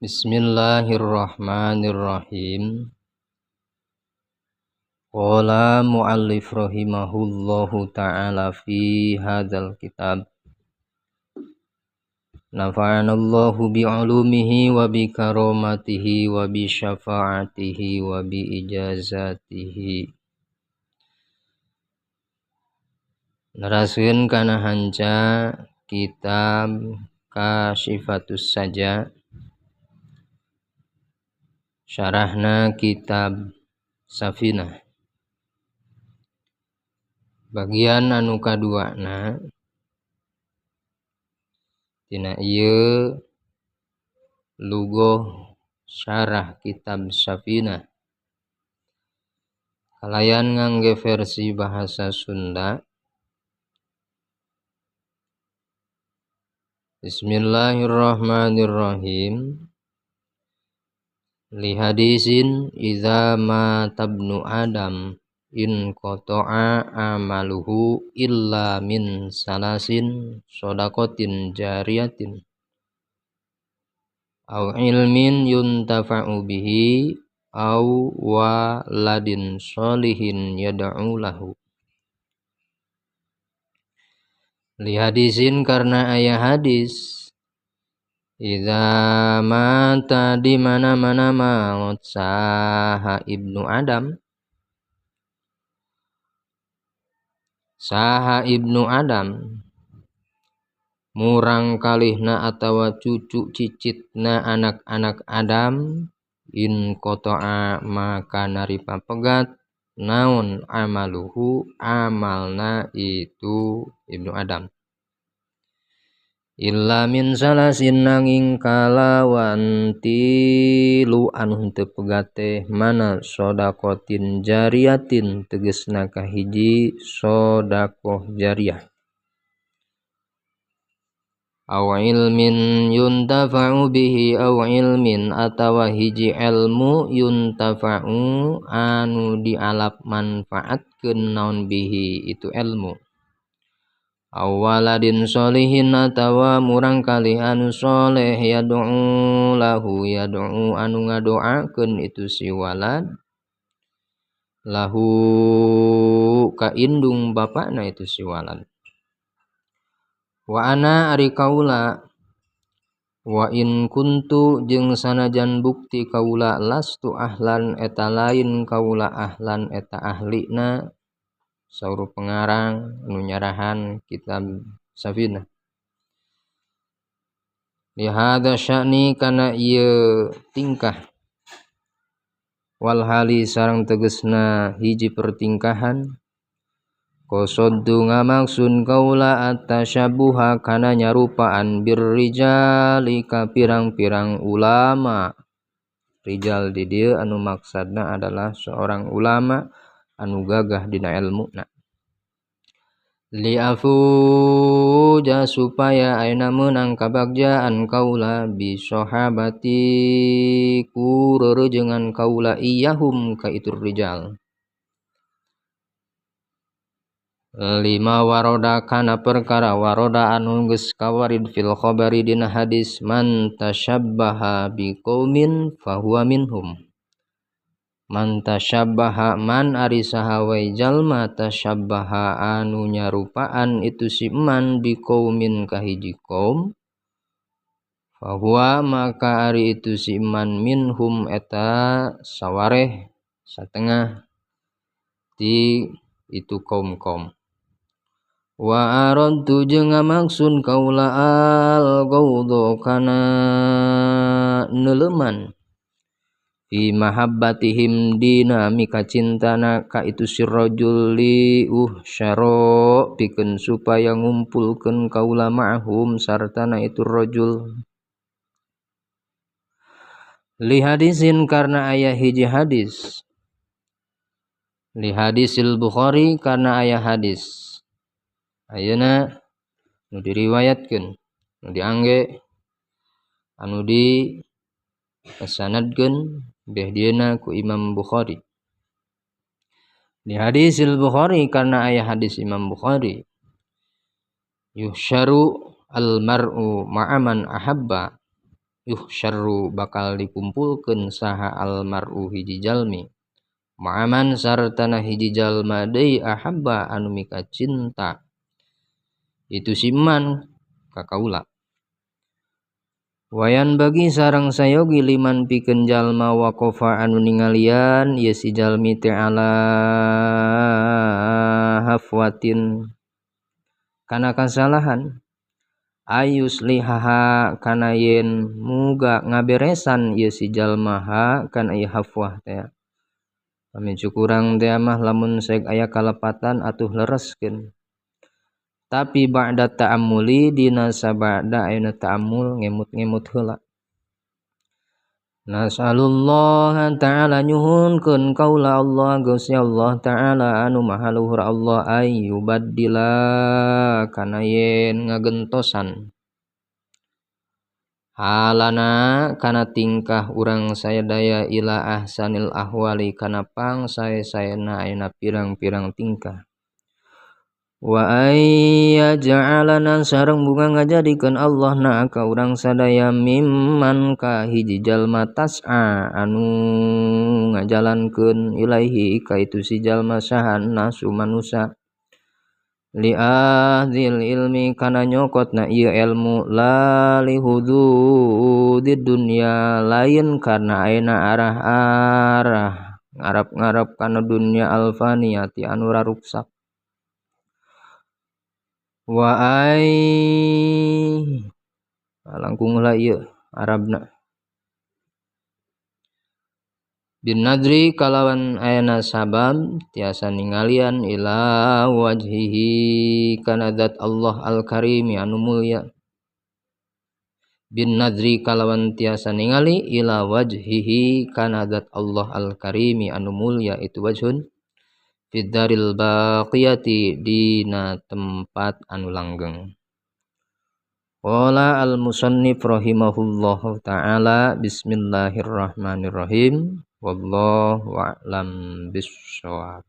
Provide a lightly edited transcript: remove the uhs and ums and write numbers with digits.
Bismillahirrahmanirrahim. Qala muallif rahimahullahu ta'ala fi hadzal kitab. Nafa'anallahu bi'ulumihi wa bi karamatihi wa bi syafaatihi wa bi ijazatihi. Neraskeun kana hanca kitab Kasyifatus Saja, syarahna kitab Safinah. Bagian anu kaduana tina ieu lugoh syarah kitab Safinah kalayan ngangge versi bahasa Sunda. Bismillahirrahmanirrahim. Li hadisin idza mata ibnu Adam in qata'a amaluhu illa min salasin shadaqatin jariyatin aw ilmin yuntafa'u bihi aw waladin sholihin yad'u lahu. Li hadisin karena ayah hadis idza mata di mana-mana maut saha ibnu Adam, saha ibnu Adam murang kalihna atawa cucu cicitna anak-anak Adam in qata'a maka naripa pegat naon amaluhu amalna itu ibnu Adam illa min salasin nanging kalawan tilu anu henteu pegat teh mana shadaqatin jariyatin tegesna kahiji shadaqah jariyah aw ilmin yuntafa'u bihi aw ilmin atawa hiji ilmu yuntafa'u anu dialap manfaatkeun naon bihi itu ilmu awaladin sholihin atawa murang kali anu soleh yad'u lahu yad'u anu ngadoakeun itu si walad lahu ka indung bapakna itu si walad. Wa ana ari kaula wa in kuntu jeung sanajan bukti kaula lastu ahlan eta lain kaula ahlan eta ahlina saur pengarang nu nyarahan kitab Safinah. Li hadza sya'ni kana ieu tingkah wal hali sareng tegesna hiji pertingkahan qasadu ngamaksun kaula atasyabuha kana nyarupaan birrijali ka pirang-pirang ulama. Rijal di dieu anu maksadna adalah seorang ulama anu gagah dina elmuna. Li afuja supaya ayeuna meunang kabagjaan kaula bi sahabati ku reurejengan kaula iyahum ka itu rijal. Lima waroda kana perkara waroda anu geus kawarid fil khabari dina hadis man tasyabbaha biqaumin fahuwa minhum. Man tasyabbaha man ari saha wae jalma tasyabbaha anu nyarupaan itu si man biqaumin ka hiji kaum fahuwa maka ari itu si man minhum eta sawareh satengah ti itu kaum-kaum. Wa aradtu jeung ngamaksun kaula al gaudho kana neuleman fi mahabbatihim dina mika cintana ka itu si rajul li uhsyara pikeun supaya ngumpulkeun kaula ma'hum sartana itu rajul. Li hadisin karena aya hiji hadis li hadisil Bukhari karena aya hadis ayeuna nu diriwayatkeun nu diangge anu di sanadkeun beh dieuna ku Imam Bukhari. Di hadisil Bukhari karena aya hadis Imam Bukhari yuhsyaru al mar'u ma'aman ahabba Yuhsyarru bakal dikumpulkeun saha almar'u hiji jalmi ma'aman sartana hiji jalma deui ahabba anu mika cinta itu siman ka kaula. Wayan bagi sareng sayogi liman pikeun jalma waqafa anu ningalian ieu si jalmi teh ala hafwatin kana kasalahan ayus lihaha kana yen muga ngaberesan ieu si jalma ha kana ieu hafwah teh. Pami cukurang teh mah lamun sek aya kalepatan atuh lereskeun. Tapi ba'da ta'ammuli dina sabada ayeuna ta'ammul ngemut-ngemut heula. Nas'alullah ta'ala nyuhunkeun kaula Allah Gusti Allah ta'ala anu maha luhur Allah ayyubaddila kana yen ngagentosan halana kana tingkah urang sadaya ila ahsanil ahwali kana pang sae-saena ayeuna pirang-pirang tingkah. Wa ayyaj'alana sareng bunga ngajadikeun Allah na ka urang sadaya mimman ka hiji jalma tas'a anu ngajalankeun ilaihi ka itu si jalma saha nasu manusa li ahdil ilmi kana nyokotna ieu ilmu la li hududid dunya lain karena ayeuna arah-arah ngarap-ngarap kana dunya alfaniyati anu raruksak. Wa ai langkung heula ieu Arabna bin nadri kalawan ayana sabab tiasa ningalian ila wajhihi kana zat Allah al-karimi anu mulia bin nadri kalawan tiasa ningali ila wajhihi kana zat Allah al-karimi anu mulia itu wajhun fid-daril baqiyati dina tempat anu langgeng. Qala al-musannif rahimahullahu ta'ala bismillahirrahmanirrahim wallahu a'lam bissawab.